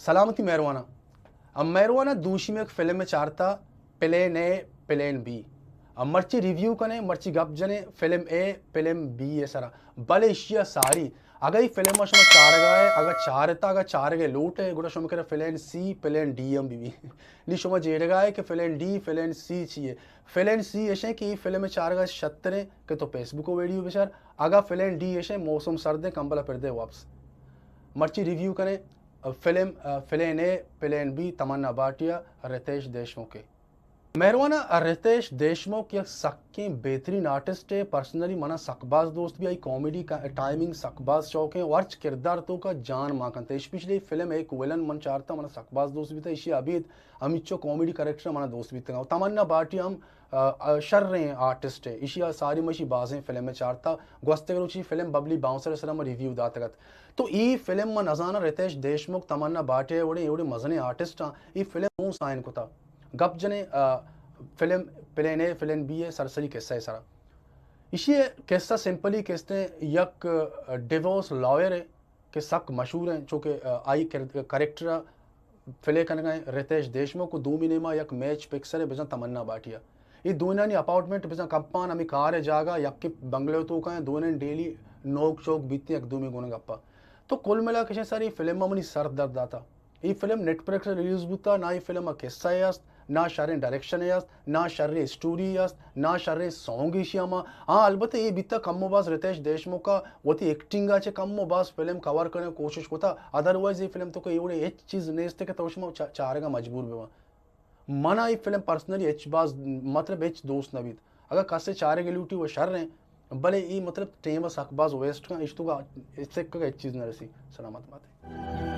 سلامتی مہرواناں۔ ام مہرواناں دوشی میں ایک فلم میں چارتا، پلین اے، پلین بی۔ ام مرچی ریویو کنے، مرچی گپ جنے فلم اے، فلم بی اے سرا۔ بلے اشیا ساری، اگہ ای فلم شما چارگا ہے، اگہ چارتا، اگہ چارگے لوٹ ہے، گڑا شما کرا فلین سی، فلین ڈی ہم بی بی۔ نی شما جیڑگا ہے کہ فلین ڈی، فلین سی چی ہے۔ فلین سی ایشیں کہ ای فلم چارگا شتریں کہ تو فیس بک و ویڈیو بچار، اگہ فلین ڈی ایشیں موسم سردیں کمبل پردے واپس۔ مرچی ریویو کنے، فلم، فلین اے، فلین بی، تمنا بھاٹیا، رتیش دیشمکھ۔ مہروانا، رتیش دیشمکھ یک سکیں بہترین آرٹسٹ ہے، پرسنلی منا سک باز دوست بی، آئی کامیڈی کا ٹائمنگ سک باز شوق ہے، و ہرچ کردار تو کا جان مان کنتے، اسپیشلی فلم ایک ولن من چارتا، منا سک باز دوست بیتا، ایشی ابید ہمیچو کامیڈی کریکٹر منا دوست بیتگا۔ و تمنا بھاٹی ہم، آ، آ، شریں آرٹسٹ ہے، ایشی ساری مشی بازیں فلم چارتا، گوستگ روچی فلم ببلی باؤنسر سرا ما ریویو داتگت۔ تو ای فلم ما نزانا رتیش دیشمکھ، تمنا بھاٹی وڑے، وڑے مزنیں آرٹسٹ ہاں، ای فلم اون سائن کتا۔ گپ جنے، آ، فلم پلین اے، فلم بی اے، سرسری قصہ ہے سرا۔ ایشی قصہ سمپلی کستے یک، آ، ڈیورس لائر ہے کہ سک مشہور ہیں، چونکہ، آ، آئی کر-، کریکٹر پلے کنگا ہیں رتیش دیشمکھ کو دومی نیما یک میچ فکسر ہے بزن تمنا بھاٹیا۔ یہ دوئینانی اپارٹمنٹ بزن کمپان ہمیں کار ہے جاگا، یک بنگلے تو کا ہیں، دوئینان ڈیلی نوک چوک بیتے یک دومی گونے گپا۔ تو کل ملا کشے ساری فلم منی سر درد داتا۔ ای فلم نیٹ فلکس ریلیز بوتا، نا ای فلم قصہ است، نا شریں ڈائریکشن است، نا شریں اسٹوری است، نا شریں سانگ ایشی ہما۔ ہاں، البتہ ای بیتا کم و باز رتیش دیشمکھ کا وتی ایکٹنگ آ چہ کم و باز فلم کور کرنے کوشش کتا، ادروائز ای فلم تو کہ ایوڑے ہچ چیز نیست کہ تو شما چا-، چارگا مجبور ببا۔ منا ای فلم پرسنلی ہچ باز، مطلب، ہچ دوست نہ بیت۔ اگر کسے چارگے لوٹی و شر ہیں، بلے ای مطلب ٹیم سک باز ویسٹ کن، اشتو کا سکا ہچ چیز نہ رسی۔ سلامت باتے۔